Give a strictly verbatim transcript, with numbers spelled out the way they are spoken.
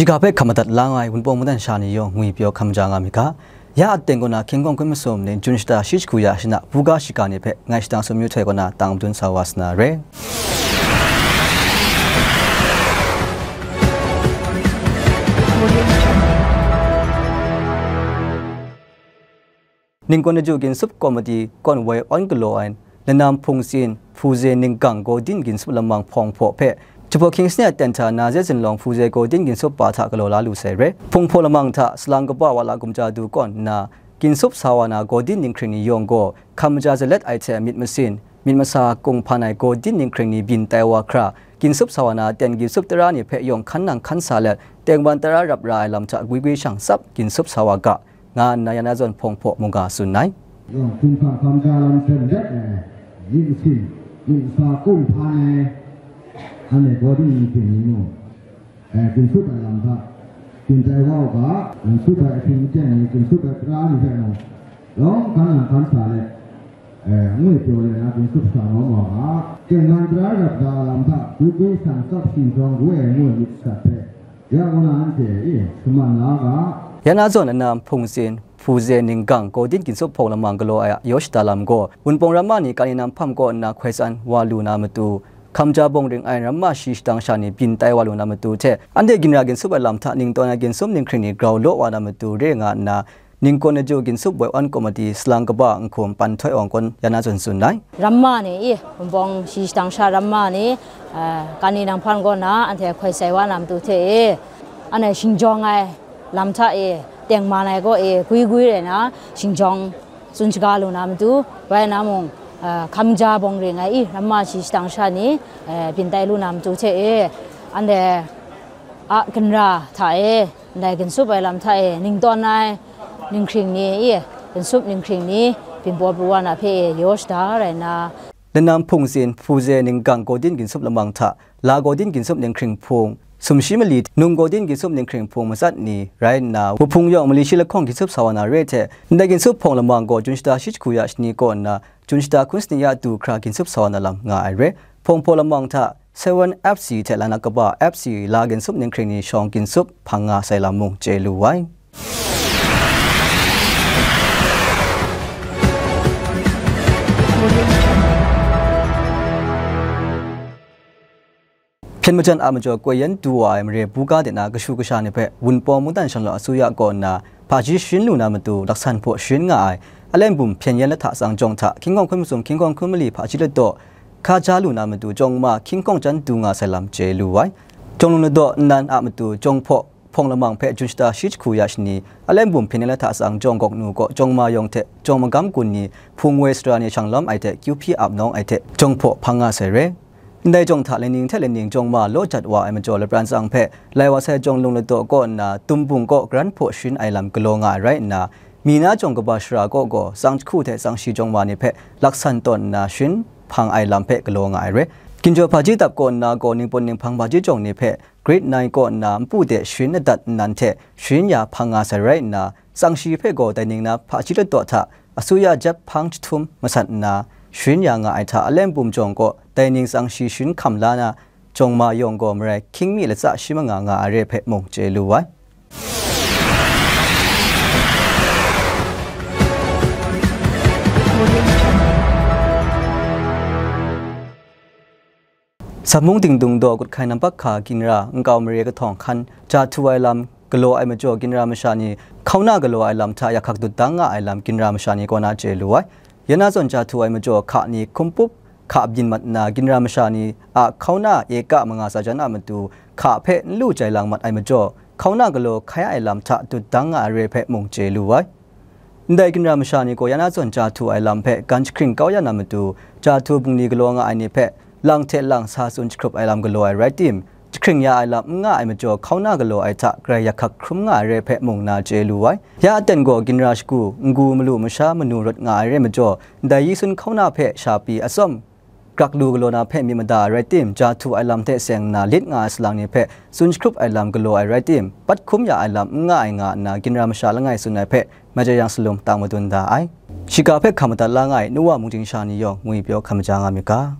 Shiga hpe hkam madat la nga ai Wunpawng mungdan sha ni yawng ngwi pyaw hkam ja nga mi ga. Ya aten kaw na King Kawng hkun masum ning Jun shata shi jahku ya shana buga shiga ni hpe ngai shadang sum yu htoi kaw na tang madun sa wa sa na re. Ningkawn Naju Ginsup Komiti kawn woi awn galaw ai, Lanam Hpung Tsin, Hpu Ze Ninggang Gaw Din Ginsup Lamang Hpawng Hpaw hpe, Jahpaw Hkying Sane a ten hta Naze Zinlawng Hpu Ze Gaw Din Ginsup pa hta galaw la lu sai re. Hpawng Hpaw Lamang hta Salang Kaba Wa La Gumja Du kawn nna, ginsup sa wa na gaw din ninghkring ni yawng gaw, hkam maja zalet ai hte myit masin, myit masa kung hpan ai gaw din ninghkring ni byin tai wa hkra, ginsup sa wa na ten ginsup tara ni hpe yawng hkan nang hkan sa let, tengman tara rap ra ai lam hta gwi gwi shang tsap ginsup sa wa ga, nga nna ya na zawn Hpawng Hpaw mungga tsun ai. Yawng hkum hkam hkam ja lam hten let ai, myit masin, myit masa kung hpan ai, anhte gaw din ninghkring ni mung, eh, ginsup ai lam hta, byin tai wa u ga, ginsup ai ahkying aten ni, ginsup ai tara ni hpe mung, yawng hkan nang hkan sa let, eh, ngoi pyaw let na ginsup sa na wa ga, tengman tara rap ra ai lam hta, gwi gwi shang tsap shi jawng gu ai ngoi myit sat hpe, Ya kaw na anhte e shaman la ga. Ya na zawn Lanam Hpung Tsin, Hpu Ze Ninggang gaw din ginsup hpawng lamang galaw ai a yaw shada lam gaw, Wunpawng ramma ni Kani Nam Hpam kaw nna hkoi tsan wa lu na matu, hkam ja bawng ring ai ramma shi shadang sha ni byin tai wa lu na matu hte, anhte ginra ginsup ai lam hta ningtawn ai ginsup ninghkring ni grau law wa na matu re nga nna, Ningkawn Naju Ginsup Woi Awn Komiti Salang Kaba Nhkum Pan Htoi Awng kawn ya na zawn tsun ai. Ramma ni i, Wunpawng shi shadang sha ramma ni, eh, Kani Nam Hpam kaw na anhte hkoi sai wa na matu hte e, anhte shingjawng ai lam hta e, tengman ai gaw e, gwi gwi rai na, shingjawng tsun shaga lu na matu, rai na mung, eh, hkam ja bawng ring ai i, ramma shi shadang sha ni, eh, byin tai lu na matu hte e, anhte a ginra hta e, ndai ginsup ai lam hta e, ningtawn ai ninghkring ni e, ginsup ninghkring ni, byin baw pru wa na hpe e, yaw shada rai nna, Lanam Hpung Tsin, Hpu Ze Ninggang gaw din ginsup lamang hta, La gaw din ginsup ninghkring hpung, Sumshi Mali, Nung gaw din ginsup ninghkring hpung matsat ni rai nna, Wuhpung yawng mali shi lahkawng ginsup sa wa na re hte, ndai ginsup hpawng lamang gaw Jun shata shi jahku ya shani kaw nna, Jun shata hkun sani ya du hkra ginsup sa wa na lam nga ai re. Hpawng Hpaw lamang hta, Seven F C hte Lanak Kaba F C la ginsup ninghkring ni shawng ginsup hpang nga sai lam mung chye lu ai. Hpyen majan a majaw koi yan du wa ai mare buga de na kashu kasha ni hpe Wunpawng mungdan shanglawt asuya kaw nna hpaji sharin lu na matu laksan hpaw sharin nga ai, Alan Bum hpyen yan lahta tsang jawng hta Hkying Kawng hkun masum Hkying Kawng hkun mali hpaji ladaw hka ja lu na matu jawng ma Hkying Kawng jan du nga sai lam chye lu ai. Jawng lung ladaw nnan a matu jawng hpaw hpawng lamang hpe Jun shata shi jahku ya shani, Alan Bum hpyen yan lahta tsang jawng gawk nu kaw jawng ma yawng hte jawng magam gun ni, hpung woi sara ni shang lawm ai hte kyu hpyi ap nawng ai hte jawng hpaw hpang nga sai re. Ndai jawng hta laining hte laining jawng ma law jat wa ai majaw lapran tsang hpe lai wa sai jawng lung ladaw kaw nna tumbung kaw karan hpaw sharin ai lam galaw nga ai rai nna, mi na jawng kaba shara kaw gaw tsang jahku hte tsang shi jawng ma ni hpe laksan tawn nna sharin hpang ai lam hpe galaw nga ai re. Ginjaw hpaji dap kaw nna gaw ningpawt ninghpang hpaji jawng ni hpe grade nine kaw nna npu de sharin adat nnan hte sharin ya hpang nga sai rai nna, tsang shi hpe gaw dai ning na hpaji ladaw hta asuya jep hpang jahtum masat nna, sharin ya nga ai hta Alan Bum jawng kaw dai ning tsang shi sharin hkam la na, jawng ma yawng gaw marai hkying mi latsa shi manga nga ai re hpe mung chye lu ai. Samung dingdung daw kut hkai nampak hka ginra nkau mare kahtawng hkan ja htu ai lam galaw ai majaw ginra masha ni hkauna galaw ai lam hta yak hkak dut dang nga ai lam ginra masha ni kaw na chye lu ai. Ya na zawn ja htu ai majaw hka ni hkum pup, hka byin mat nna ginra masha ni a hkauna eka manga tsa jan a matu hka hpe n lu jai lang mat ai majaw hkauna galaw hkai ai lam hta dut dang nga ai re hpe mung chye lu ai. Ndai ginra masha ni gaw ya na zawn ja htu ai lam hpe gan jahkring kau ya na matu, ja htu bungli galaw nga ai ni hpe lang hte lang sa tsun jahkrup ai lam galaw ai rai tim, jahkring ya ai lam n nga ai majaw hkauna galaw ai hta grai yak hkak hkrum nga ai re hpe mung na chye lu ai. Ya aten gaw ginra shagu, n-gu malu masha manu rawt nga ai re majaw, ndai yi sun hkauna hpe sha pyi atsawm, grak lu galaw na hpe myit mada ai rai tim, ja htu ai lam hte seng nna lit nga ai salang ni hpe tsun jahkrup ai lam galaw ai rai tim, bat hkum ya ai lam n nga ai nga nna ginra masha langai tsun ai hpe, Majayang Salum tang madun da ai. Shiga hpe hkam madat la nga ai Nuwa mungchying sha ni yawng ngwi pyaw hkam maja nga myit ga.